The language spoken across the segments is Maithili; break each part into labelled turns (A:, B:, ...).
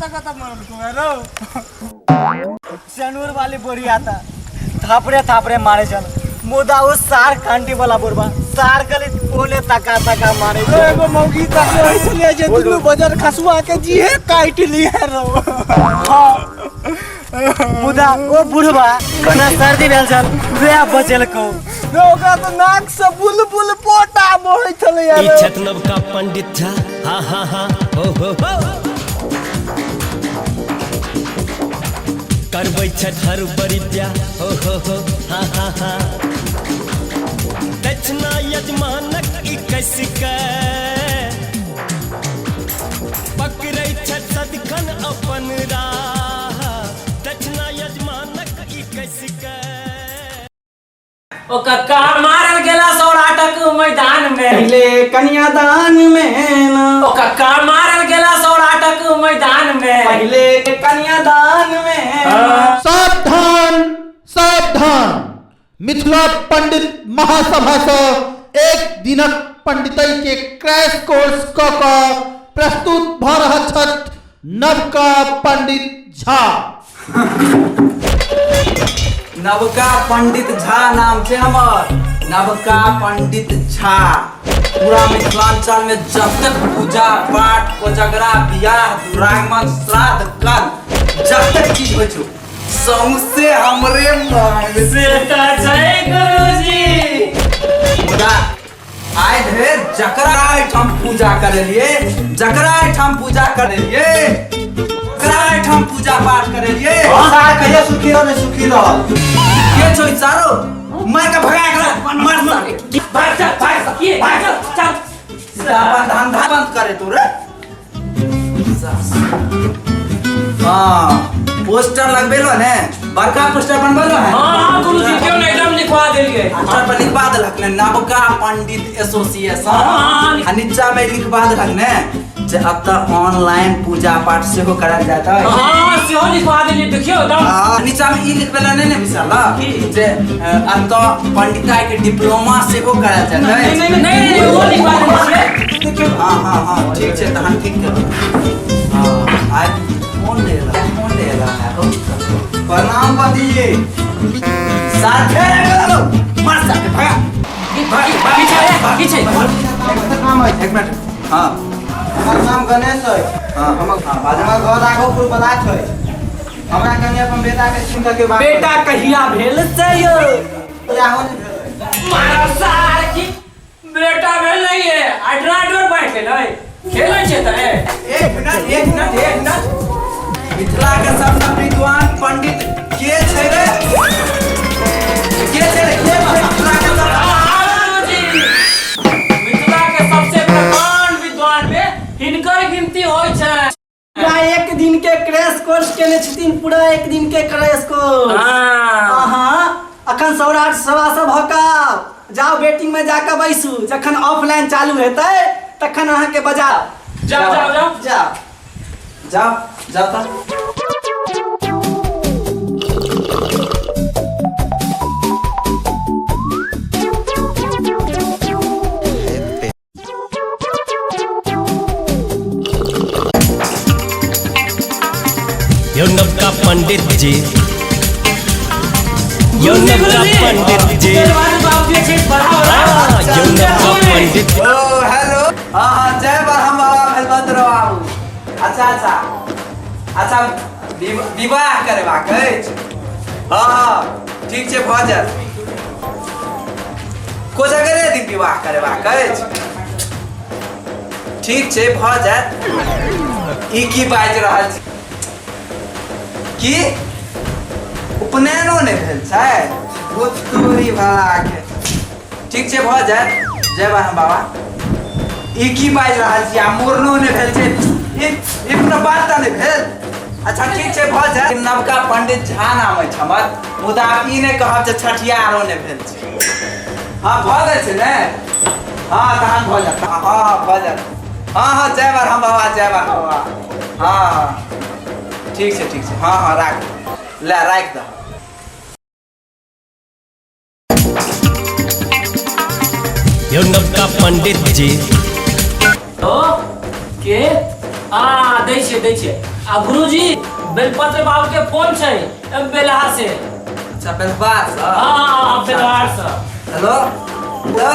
A: कतऽ कतऽ मारलको है रौ?
B: सनूर वाली बोरिया था थापड़े थापड़े मारे छल, मुदा ओ सार कांटी वाला बुढ़बा सार गली कोने तका तका मारे
A: रौ, एगो मौगी तक रहै छलै जे दुनू बजर खसुआ के जीहे काटि लिए रौ।
B: मुदा ओ बुढ़बा कोना सर्दी भेल छल वएह बचेलकौ।
A: रौ, ओकरा तऽ नाक से बुलबुल पोटा बहै छलै।
C: ई
A: रौ
C: छथि नवका पंडित झा, हा हा हा हो हो हो, करबै छथि हर बड़ी ब्याह, हो हो हो हा हा हा। दक्षिणा यजमानक ई कसि के पकड़ै छथि सदिखन अपन राह, दक्षिणा यजमानक ई कसि के।
D: ओ कक्का मारल गेला सौराठक मैदान में,
B: पहिले कन्यादान में ना।
D: ओ कक्का मारल गेला सौराठक मैदान में,
B: पहिले कन्यादान में ना।
E: सावधान सावधान, मिथिला पंडित महासभा से एक दिनक पंडितई के क्रैश कोर्स क कऽ प्रस्तुत भ रहल छथि नवका पंडित झा।
F: नवका पंडित झा नाम छै हमर, नवका पंडित झा। पूरा मिथिलांचल में जतेक पूजा पाठ, कोजगरा, बियाह, दुरागमन, श्राद्ध कर्म जतेक चीज होइ छै सौंसे हमरे मांग
D: से तऽ जय गुरुजी।
F: मुदा आइ धरि जकरा एहिठाम पूजा करेलिए, जकरा एहिठाम पूजा करेलिए, जकरा एहिठाम पूजा पाठ करेलिए,
B: सार कहियो सुखी रह, नहीं सुखी रहल।
F: के छौ ई सारो? मार के भगा एकरा, मार मार।
D: भाग जा, भाग जा, भाग जा, चल।
F: अपन धंधा बंद करे तू रे। हाँ, पोस्टर लगबेलो ने? बड़का पोस्टर बनबेलो है?
D: हाँ हाँ गुरुजी, क्यों नहीं, एकदम लिखवा देलिए।
F: पोस्टर पर लिखवा देलक ने नवका पंडित एसोसिएशन?
D: हाँ।
F: आ नीचा में लिखवा देलक ने जे अब तऽ ऑनलाइन पूजा पाठ सेहो करायल जाइत है?
D: हाँ, सेहो लिखवा देलिए, देखियो एकदम।
F: आ, नीचा में ई लिखबेला नहि ने बिसरल
D: की?
F: जे एतऽ पंडिताई के डिप्लोमा सेहो करायल जाइत
D: नहीं
F: है?
D: नहीं नहीं नहीं, वो लिखवा देलिए छियै।
F: हाँ हाँ हाँ, ठीक छै तहन, ठीक छै। हाँ, आइ फोन ले रहा, फोन ले रहा है।
B: प्रणाम पंडित जी।
F: साथे लो मार साथे भगा।
D: की छै, की छै?
B: नाम है?
F: एक मिनट, हाँ।
B: हमर नाम गणेश है।
F: हाँ हमर, हाँ बाजू।
B: हमर घर राघोपुर बला छै। हमरा कनि अपन बेटा के चिन्ह के बात।
D: बेटा कहिया भेल से यौ?
B: बियाहो नहि भेलै।
D: मारा सार की बेटा भेल नहीं है, अडरा डोर बैठ गेलै, खेलै छै तऽ।
F: एक मिनट, एक मिनट, एक मिनट। मिथिला के सबसँ विद्वान पंडित के छै रे? के छै रे? के छै मिथिला के सब?
D: गुरुजी, मिथिला के सबसे प्रकांड विद्वान में हिनकर गिनती होइ छै।
B: पूरा एक दिन के क्रैश कोर्स केने छथिन, पूरा एक दिन के क्रैश कोर्स।
D: हाँ।
B: अहाँ अखन सौराठ सभा सब हकाउ, जाउ वेटिंग में जाके बैसू, जखन ऑफलाइन चालू हेतै तखन अहाँके बजाउ।
D: जाओ जाओ जाओ।
B: जाउ।
F: जाओ जाओ तऽ।
C: यो नवका पंडित जी, यो नवका पंडित जी, हाँ, यो नवका पंडित।
F: ओ हेलो, हाँ हाँ, जय ब्रह्म बाबा भेलबद्र बाबू। अच्छा अच्छा अच्छा, विवाह करेबाक अछि? हाँ हाँ, ठीक छै, भऽ जायत। कोजगरे दिन विवाह करेबाक अछि? ठीक छै, भऽ जायत। ई की बाजि रहल छी? की उपनयनो नहि भेल छै? भोजपुरी भलाके। ठीक छै, भऽ जायत। जय ब्रह्म बाबा। ई की बाजि रहल छी? आ मुड़नो नहि भेल छै, ई ई कोनो बात तऽ नहि भेल। अच्छा ठीक छै, भऽ जायत। नवका पंडित झा नाम अछि हमर, मुदा आब ई नहि कहब जे छठियारो नहि भेल छै। हाँ, भऽ गेल छै ने? हाँ, तहन भऽ जायत। हाँ हाँ, भऽ जायत। हाँ हाँ, जय ब्रह्म बाबा, जय ब्रह्म बाबा। हाँ हाँ, ठीक छै, ठीक छै। हाँ हाँ, राख ले, राखि दह।
C: यो नवका पंडित जी।
D: ओ के आ दै छियै, दै छियै। आ गुरुजी बेलपत्र बाबू के फोन छै बेलहा से।
F: अच्छा, बेलवार से?
D: हाँ हाँ हाँ, बेलहार से।
F: हेलो हेलो,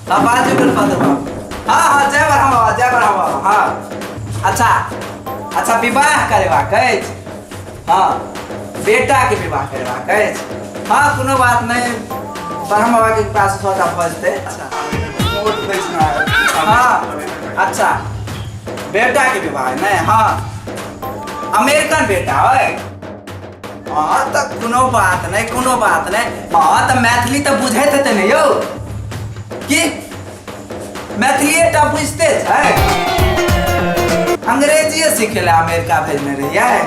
F: हाँ बाजू बेलपत्र बाबू। हाँ हाँ, जय ब्रह्म बाबा, जय ब्रह्म बाबा। हाँ अच्छा अच्छा, विवाह करेबाक अछि? हाँ, बेटाके विवाह करेबाक अछि। हाँ, कोनो बात नहि, ब्रह्म बाबाके पास सौदा भऽ जेतै। अच्छा, हाँ अच्छा, बेटाके विवाह नहि? हाँ, अमेरिकन बेटा है। हाँ तऽ कोनो बात नहि, कोनो बात नहि। हाँ तऽ मैथिली तऽ बुझैत हेतै ने यौ? की मैथिलीए टा बुझिते छै? अंग्रेजिए सीखे लए अमेरिका भेजने रहियै,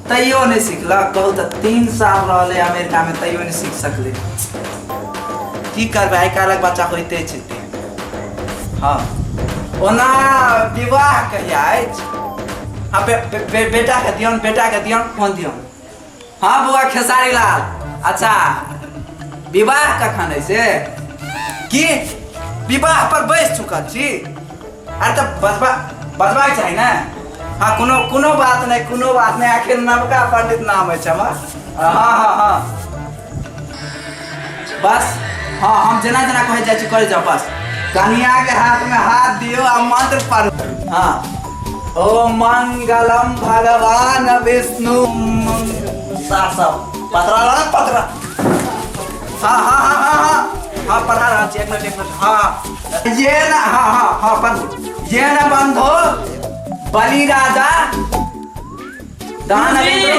F: तैयो नहि सिखलक। कहू तऽ, 3 साल रहलै अमेरिकामे, तैयो नहि सीख सकलै। की करबै, आइ काल्हिक बच्चा होइते छै तेहन। हाँ, ओना विवाह कहिया अछि? हाँ, बे, बे, बे, बेटाके दियौन, बेटाके दियौन, फोन दियौन। हाँ बौआ खेसारी लाल, अच्छा, विवाह कखन है से? की विवाह पर बैस चुकल छी? अरे तऽ बजबा बजबाक चाही ने। हाँ, कोनो कोनो बात नहि, कोनो बात नहि। आखिर नवका पंडित नाम अछि हमर। हाँ हाँ हाँ, बस, हाँ, हम जेना जेना कहै जाइ छी करै जाउ। बस कनिया के हाथ में हाथ दियौ आ मंत्र पढ़ू। हाँ, ओ मंगलम भगवान विष्णु सार सब पतरा रहा पतरा। हाँ हाँ हाँ हाँ हाँ हाँ, पढ़ा रहल छी, एक मिनट, एक मिनट। हाँ, ये ना, हाँ हाँ हाँ, पढ़ू। ये न बंधो बलि राजा दान
D: गुरुजी।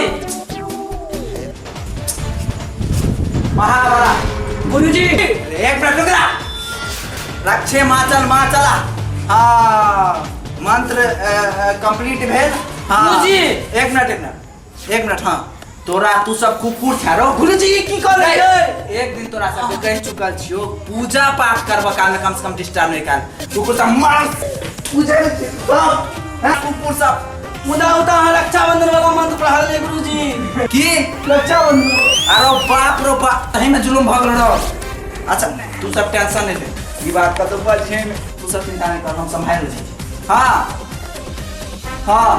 F: महाबला।
D: गुरुजी।
F: एक मिनट रुक जा। रक्षे माचल माचला। हाँ, मंत्र कंप्लीट भेल। हाँ।
D: गुरुजी।
F: एक मिनट, एक मिनट, एक मिनट। हाँ, तोरा तू सब कुकुर छा रो।
B: गुरुजी, ई की कहले?
F: एक दिन तोरा सबके कहि चुकल छियो, पूजा पाठ करब काल में कम से कम डिस्टर्ब नहीं कर। कुकुर सब मार पूजा में सब हैं, कुकुर सब।
B: मुदा ओ तऽ अहाँ रक्षाबंधन वाला मंत्र पढ़ा गुरुजी।
F: की?
B: रक्षाबंधन।
F: अरे बाप रो बाप, तही में जुलुम भऽ गेल रहो। अच्छा, तू सब टेंशन नहीं ले, ई बात का तो बचे में तू सब चिंता नहीं कर, हम संभाल ले। हाँ हाँ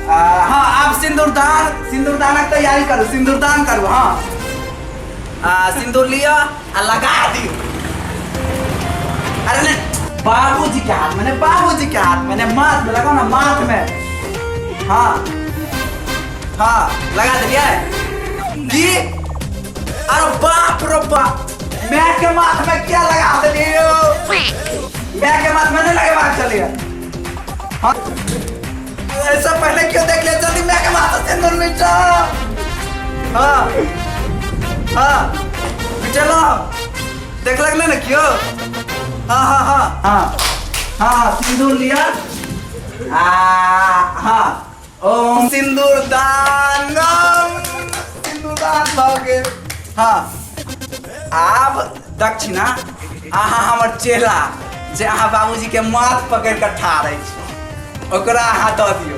F: हाँ, आब सिंदूरदान, सिंदूरदानक तैयारी करू, सिंदूरदान करू। हाँ, सिंदूर लिअ आ लगा दियौ। अरे नहीं, बाबूजी के हाथ में नहीं, बाबूजी के हाथ में नहीं, माथ में लगाओ ना, माथ में। हाँ हाँ, लगा दिलियै की? अरे बाप रो बाप, मैं के माथ में क्या लगा देलियो? मैं के माथ में नहीं लगेबाक चलिए। हाँ, ऐसा पहले क्यों देख लिया? जल्दी मैं के माथ से सिंदूर मिटा। हाँ हाँ, मिटेलो, देखलक नहीं ना क्यों? हाँ हाँ हाँ हाँ हाँ, सिंदूर लिया आ हाँ, ओम सिंदूर दानम, सिंदूर दान भऽ गेल। हाँ, आब दक्षिणा अहाँ हमर चेला जे अहाँ बाबूजी के माथ पकड़ि कऽ ठाढ़ अछि, ओकरा अहाँ दऽ दियौ।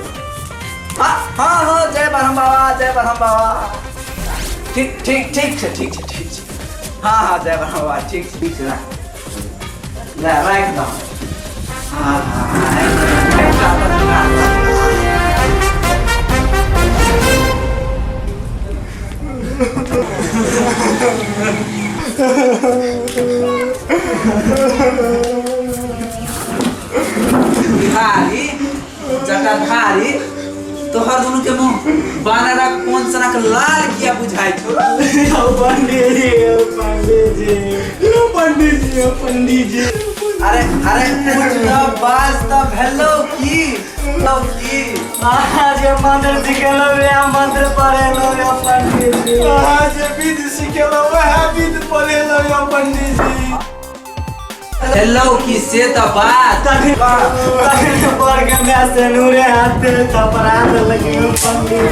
F: हाँ हाँ हाँ, जय ब्रह्म बाबा, जय ब्रह्म बाबा। ठीक ठीक, ठीक छै, ठीक छै, ठीक छै। हाँ हाँ, जय ब्रह्म बाबा। ठीक छै, ठीक छै, राख ले, राखि दऽ। हाँ हाँ, एकटा दक्षिणा। धारी जटाधारी, तोहर दुनू के मुंह बानरक कोन सनक लाल किया बुझाइ छौ?
B: यौ पंडीजी, यौ पंडीजी, यौ पंडीजी, यौ पंडीजी।
F: अरे अरे, कुछ तऽ बाज तऽ, भेलौ की, भेलौ की?
B: अहाँ जे मंत्र सिखेलहुँ वएह मंत्र पढ़ेलहुँ यौ पंडीजी।
A: अहाँ जे विध सिखेलहुँ वएह विध पढ़ेलहुँ यौ पंडीजी।
F: भेलौ की से तऽ बात।
B: तखन तखन बर के माय सेनुरे हाथे थपड़ा देलक यौ पंडीजी।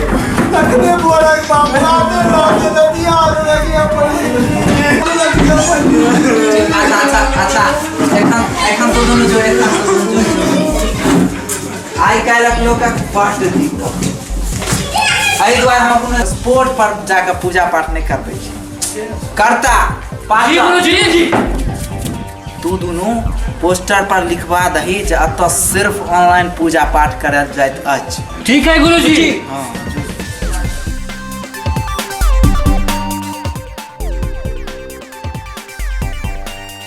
A: तखने बोलक बाप राते राते नदिया लगिया पंडीजी, लगिया पंडीजी।
F: अच्छा अच्छा अच्छा, एखन एखन तो दुनू जो, एखन तो दुनू जो, आइ काल्हिक लोकक बड्ड दिक्कत। एहि दुआरे हम अपना स्पोर्ट पर जाकऽ पूजा पाठ नहि करबै छी। करता
D: जी।
F: पाठ
D: गुरुजी जी।
F: तू तू दुनू पोस्टर पर लिखवा दही जे एतऽ सिर्फ ऑनलाइन पूजा पाठ करल जाइत अछि।
D: ठीक है गुरुजी।
F: हाँ।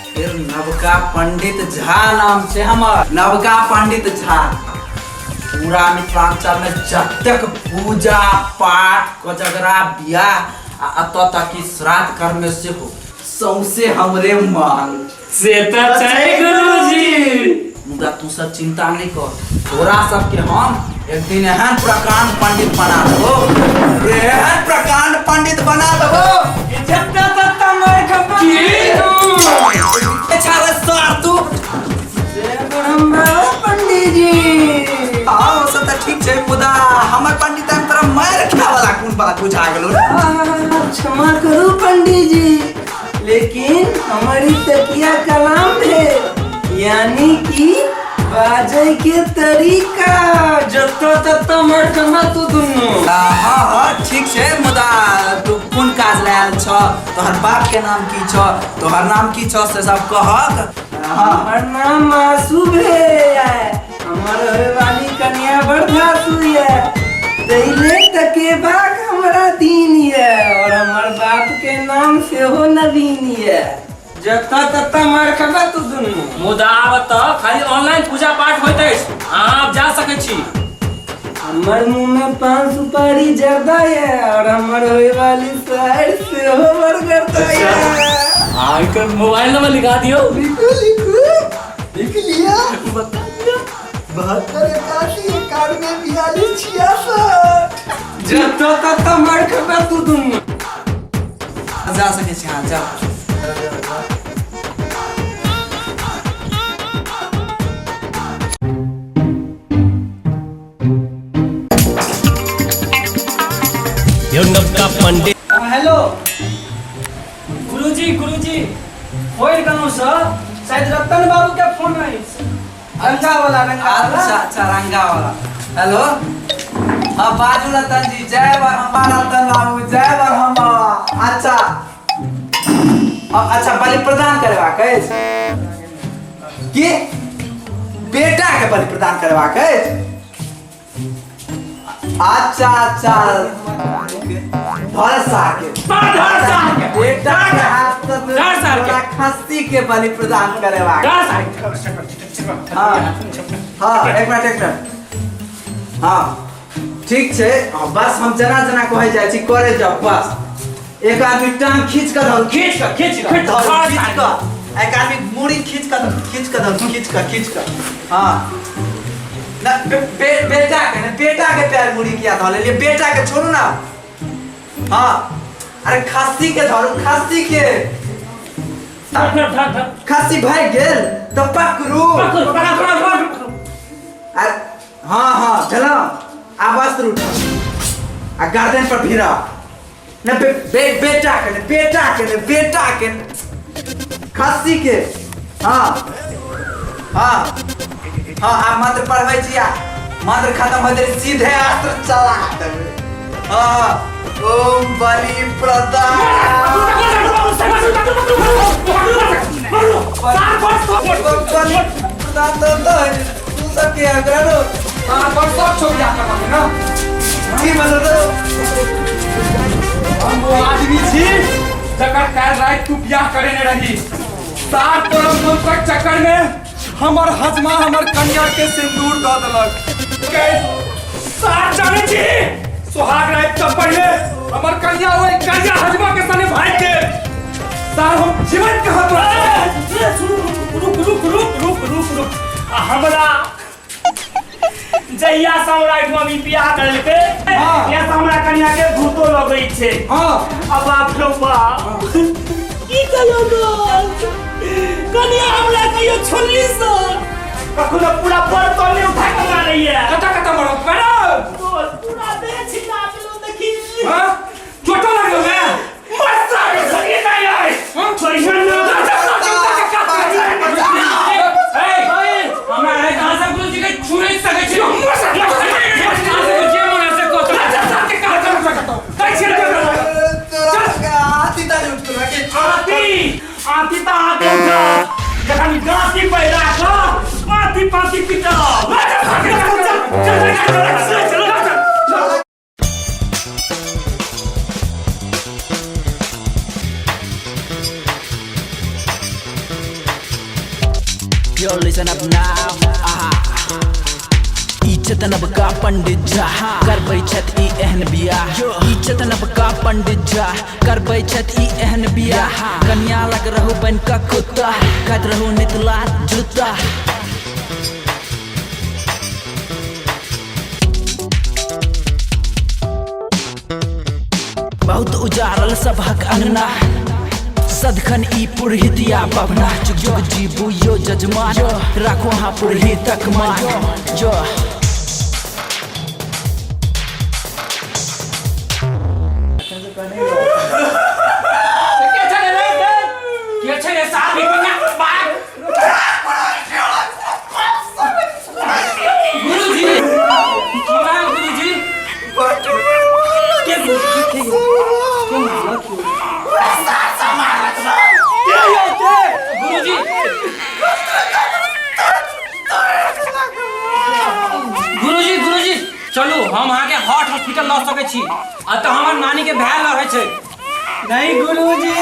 F: फिर नवका पंडित झा नाम छै हमर, नवका पंडित झा। पूरा मिथिलांचल में जतेक पूजा पाठ, कोजगरा, बियाह आ एतऽ तक कि श्राद्ध कर्म में सेहो सौंसे हमरे मांग
D: से तऽ छै गुरुजी।
F: मुदा तू सब चिंता नहीं कर, तोरा सबके हम एक दिन एहन प्रकांड पंडित बना देबो, एहन प्रकांड पंडित बना देबो।
B: जत्ता तत्ता मार खप्पा
F: अच्छा रे सर तू
B: पंडित जी।
F: हाँ, ओ सब तऽ ठीक छै, मुदा हमर पंडित हम तोरा मारि खाय वाला कोन बात बुझा गेलो रे?
B: क्षमा करू पंडित जी, लेकिन हमारी तकिया कलाम भेल, यानी कि बाजै के तरीका। जत्ता तत्ता मार खम्मा तू दुनू।
F: हाँ हाँ ठीक छै, मुदा तू कोन काज लए आयल छ, तोहर बाप के नाम की छ, तोहर नाम की छ, से सब कहक। हाँ।
B: हमर नाम मासू भेल, हमर होए वाली कन्या बड़ धासु ये, तैले तकेबाक हमरा दिन ये, और हमर बाप के नाम सेहो नवीन ये। जत्ता तत्ता मार खबा तू दुनू।
D: मुदा आब तऽ खाली ऑनलाइन पूजा पाठ होइत अछि, अहाँ आब जा सकैत छी।
B: हमर मुंह में पान सुपारी ज्यादा ये और हमर होए वाली साइड सेहो बड़ करता ये।
D: हाँ, एकर मोबाइल नंबर लिखा दियौ।
A: लिखू लिखू, लिख लिया, बता दिया। 72 81 91 42 66।
B: जत्ता तत्ता मार खबा तू दुनू।
F: जा सकै छी, हाँ जाओ।
C: यो नवका पंडित।
B: हेलो गुरुजी, गुरुजी होइल गाँव से शायद रतन बाबू के फोन अछि, रंगा वाला, रंगा वाला।
F: अच्छा अच्छा, रंगा वाला। हेलो, हाँ बाजू रतन जी। जय ब्रह्मा रतन बाबू, जय ब्रह्मा। अच्छा अच्छा, बलि प्रदान करबाक अछि की बेटा के बलि प्रदान करबाक अछि? अच्छा अच्छा, धर के बेटा के हाथ से तोरा खस्सी के बलि प्रदान करबाक। हाँ हाँ, एक मिनट एक मिनट। हाँ ठीक छै, हाँ, बस हम जना जना कहै जाइ छी करे जाउ। बस एक आदमी टांग खींच कऽ धरू,
D: खींच कऽ, खींच कऽ,
F: धरू, खींच कऽ। एक आदमी मूड़ी खींच कऽ धरू, खींच कऽ धरू, खींच कऽ, खींच कऽ। हाँ ना, बे, बे, बेटा के ने, बेटा के पैर मुड़ी किया धऽ लेलियै, बेटा के छोड़ू ना। हाँ, अरे खस्सी के धरू, खस्सी के। खस्सी भागि गेल तऽ पकड़ू। अरे हाँ हाँ, चलो आब अस्त्र उठा आ गर्दन पर भिड़ा ने। बे, बे, बेटा के ने, बेटा के ने, बेटा के ने, खस्सी के। हाँ हाँ हाँ, आब मंत्र पढ़बै छी आ मंत्र खत्म होइत देरी सीधे अस्त्र चला देबै। हाँ, ओम बलि प्रदान, बलि प्रदान। तू सब के करो।
A: हाँ, पर सब छोड़ जा कर ना
F: की मतलब?
A: हम वो आदमी छी जकर काल्हि राति तू बियाह करेने रही। सात परम मंत्रक चक्कर में हमर हजमा हमर कन्या के सिंदूर दऽ देलक। सात जाने छी सुहाग राति से पहले हमर कन्या ओहि कन्या हजमा के संगे भागि गेल। सार हम जीवन कहाँ तोरा।
D: रुक रुक रुक रुक रुक रुक। आ हमरा जहिया से हमरा एहिठाम ई बियाह करेलकै, तहिया से हमरा कन्या के भूतो लगै छै।
A: हाँ।
D: अब बाप रे बाप, की कहियो दोस्त, कन्या हमरा कहियो छोड़ली से कखनो पूरा बर्तन नहि उठा के मारैया।
A: कतऽ कतऽ मरत मारत?
D: दोस्त, पूरा देह छिला गेलो देखी।
A: हाँ, चोटो लागल ने?
D: मस्त छोड़िए नहीं आए, छोड़िए ना। हमरा अहाँ सब गुरुजी के छू नहि सकै छी। जे मन से कह।
F: हाथी ताली उठतो के
D: आती आती तऽ आके उठत जखन चल चल।
C: Yo, listen up now. Aha. ई छथि नबका पंडित झा, करबै छथि ई एहन बियाह। ई छथि नबका पंडित झा, करबै छथि ई एहन बियाह। कन्या लग रहू बनि कऽ कुत्ता, खाइत रहू नितला जूता। बहुत उजारल सबहक अंगना, सदखन ई पुरहितिया बभना। जुग जुग जीबू यो जजमान, राखो अहाँ पुरहितक मान। जो
A: के छै रे के छै रे सार भी बना बाग। गुरुजी, की भेल गुरुजी? के के गुरुजी? गुरुजी, गुरुजी, चलू, हम अहाँके हार्ट हॉस्पिटल लऽ सकै छी। आ तऽ हमर नानी के भैल रहै छै।
B: नहीं गुरुजी,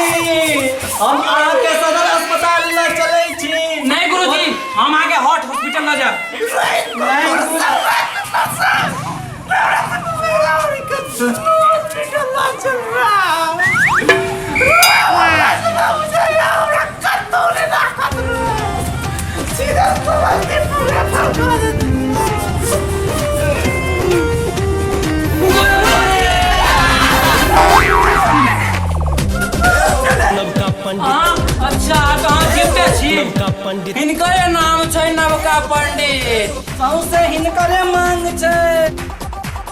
B: हम अहाँके सदर अस्पताल लऽ चलै छी।
A: नहीं गुरुजी, हम अहाँके हार्ट हॉस्पिटल लऽ जायब।
B: नहीं गुरु-
C: नवका पंडित।
A: अहाँ अच्छा, तऽ अहाँ जीविते छी।
C: नवका पंडित।
A: हिनकरे नाम छै नवका पंडित।
B: सौंसे हिनकरे मांग छै।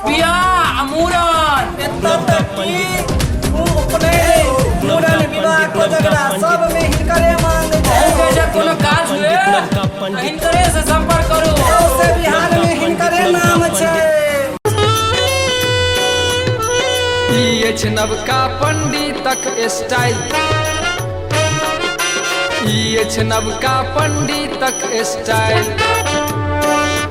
A: बियाह आ मूड़न।
B: एतऽ तक कि उपनयन, मूड़न, विवाह, कोजगरा सबमे हिनकरे मांग छै।
A: अहूँके जे कोनो काज हुए
C: नवका
A: तऽ
C: पंडित।
A: हिनकरे से संपर्क करू।
B: सौंसे बिहारमे हिनकरे नाम छै।
F: ई अछि नवका पंडितक स्टाइल, ई अछि नवका पंडितक स्टाइल,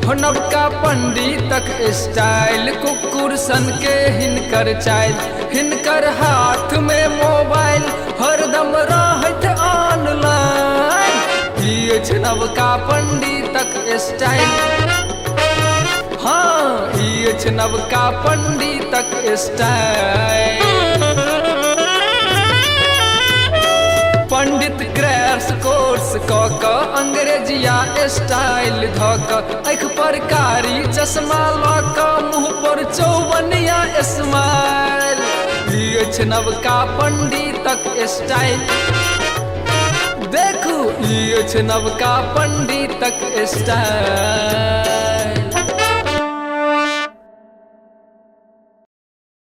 F: हो नवका पंडितक स्टाइल। कुकुर सन के हिनकर चाइल, हिनकर हाथ में मोबाइल, हरदम रहैत ऑनलाइन। ई अछि नवका पंडितक स्टाइल, हाँ, ई अछि नवका पंडितक स्टाइल। पंडित क्रैश कोर्स कऽ कऽ अंग्रेजिया स्टाइल धऽ कऽ, आँखि पर कारी चश्मा लऽ कऽ, मुँह पर चौबनिया स्माइल। ई अछि नवका पंडितक स्टाइल, देखू, ई अछि नवका पंडितक स्टाइल।